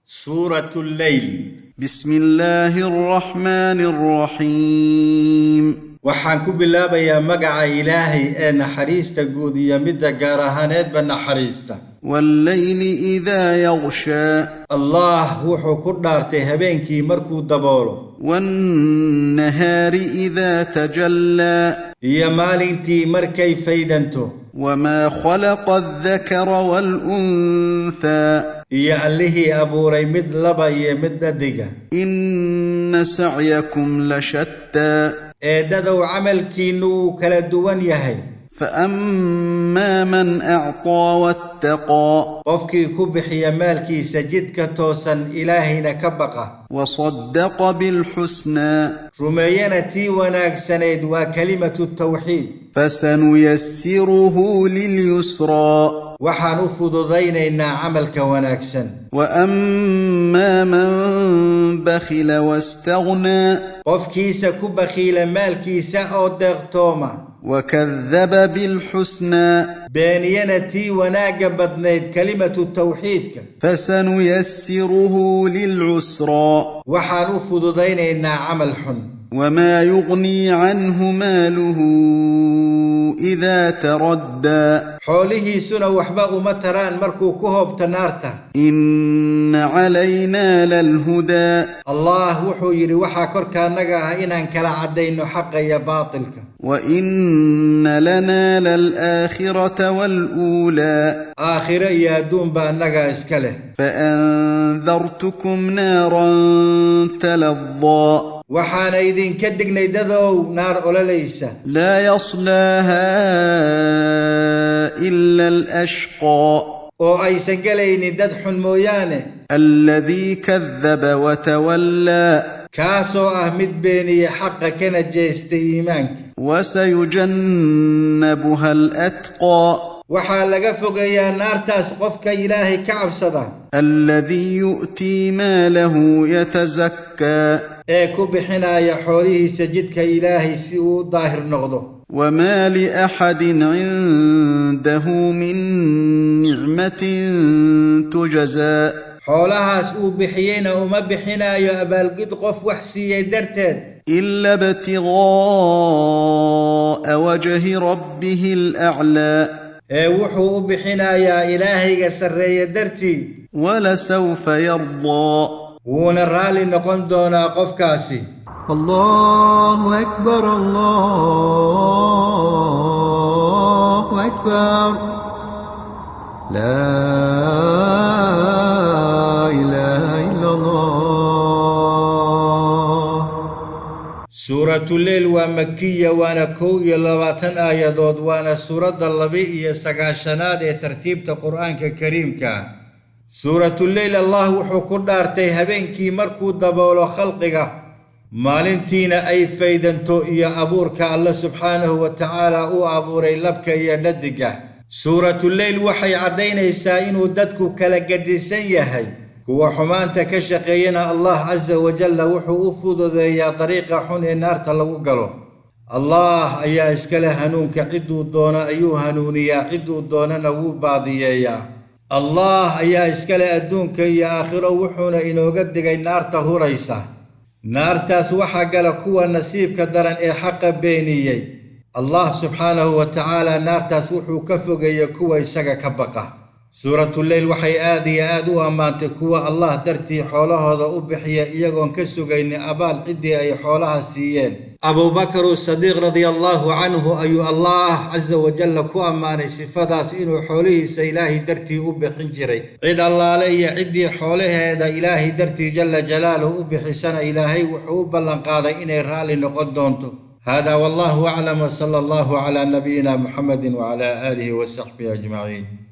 سورة الليل. بسم الله الرحمن الرحيم. Waxaan ku bilaabayaa magaca Ilaahay ee naxariista guud iyo midda gaar ahaaneedba naxariista. والليل إذا يغشى. Allah wuxuu ku dhaartay habeenkii markuu daboolo, والنهار إذا تجلى. Iyo maalintii markay faydanto. وما خلق الذكر والأنثى. Iyo allihii abuuray mid laba iyo mid dhadiga. إن سعيكم لشتى. Eeddadow, camalkiinnu wuu kala duwan yahay. فأما من أعطى واتقى. Qofkii ku bixiya maalkiisa jidka toosan, Ilaahayna ka baqa, وصدق بالحسنى. Rumeeyana tii wanaagsanayd, waa kelimatu tawxiid, فسنيسره لليسرى. Waxaan u fududaynaynaa camalka wanaagsan. وأما من بخل واستغنى. Qofkiisa ku bakhiila maalkiisa oo deeqtooma, وكذب بالحسنى. Beeniyana tii wanaagga badnayd, kelimatu tawxiidka, فسنيسره للعسرى. Waxaan u fududaynaynaa camal xun. وما يغني عنه ماله إذا تردى. Xoolihiisuna waxba uma taraan markuu ku hoobto naarta. إن علينا للهدى. Allah wuxuu yidhi, waxaa korkaannaga ah inaan kala caddayno xaqa iyo baatilka. وإن لنا للآخرة والأولى. Aakhiro iyo adduunba annagaa iska leh. فأنذرتكم نارا تلظى. Waxaana idinka dignay, dadow, naar ololaysa. لا يصلاها إلا الأشقى. Oo aysan gelaynin dad xun mooyaane. الذي كذب وتولى. Kaasoo ah mid beeniye xaqa kana jeestay iimaanka. وسيجنبها الأتقى. Waxaa laga fogeeyaa naartaas qofka Ilaahay ka cabsada. الذي يؤتي ماله يتزكى. Ee ku bixinaya xoolihiisa jidka Ilaahay si uu u daahir noqdo. وما لأحد عنده من نعمة تجزى. Xoolahaas uu bixiyeyna uma bixinayo abaalgud qof wax siiyey darteed, إلا ابتغاء وجه ربه الأعلى. Ee wuxuu u bixinayaa Ilaahayga sarreeye dartii. ولسوف يرضى. Wuuna raalli noqon doonaa qofkaasi. الله أكبر، الله أكبر، لا إله إلا الله. Suuratuleyl waa makiya, waana 21 aayadood, waana suuradda 92aad ee tartiibta Qur'aanka Kariimka. Suuratuleyl Allah wuxuu ku dhaartay habeenkii markuu daboolo khalqiga, maalintiina ay faydanto, iyo abuurka Alle subxaanahu wa tacaala u abuuray labka iyo dhadiga. Suuratuleyl waxay caddaynaysaa inuu dadku kala gedisan yahay. Kuwa xumaanta ka shaqeeyana Allah casa wajalla wuxuu u fududeeyaa dariiqa xun ee naarta lagu galo. Allah ayaa iskale hanuunka, cidduu doono ayuu hanuuniyaa, cidduu doonana wuu baadiyeeyaa. Allah ayaa iskale adduunka iyo aakhiro, wuxuuna inooga digay naarta huraysa. Naartaas waxaa gala kuwa nasiibka daran ee xaqa beeniyey. Allah subxaanahu wa tacaala naartaas wuxuu ka fogeeyey kuwa isaga ka baqa. Suuratuleyl waxay aad iyo aad u ammaantay kuwa Allah dartii xoolahooda u bixiya, iyagoon ka sugaynin abaal ciddii ay xoolaha siiyeen. Abubakar Sadiiq radia Allahu canhu ayuu Allah casa wajalla ku ammaanay sifadaas, inuu xoolihiisa Ilaahay dartii u bixin jiray. Cid allaale iyo ciddii xoolaheeda Ilaahay dartii jalla jalaaluhu u bixisana, Ilaahay wuxuu u ballanqaaday inay raalli noqon doonto. Hada wallahu aclam, wsala Allahu cala nabiyina Muxamedi wcala aalihi wasaxbihi ajmaciin.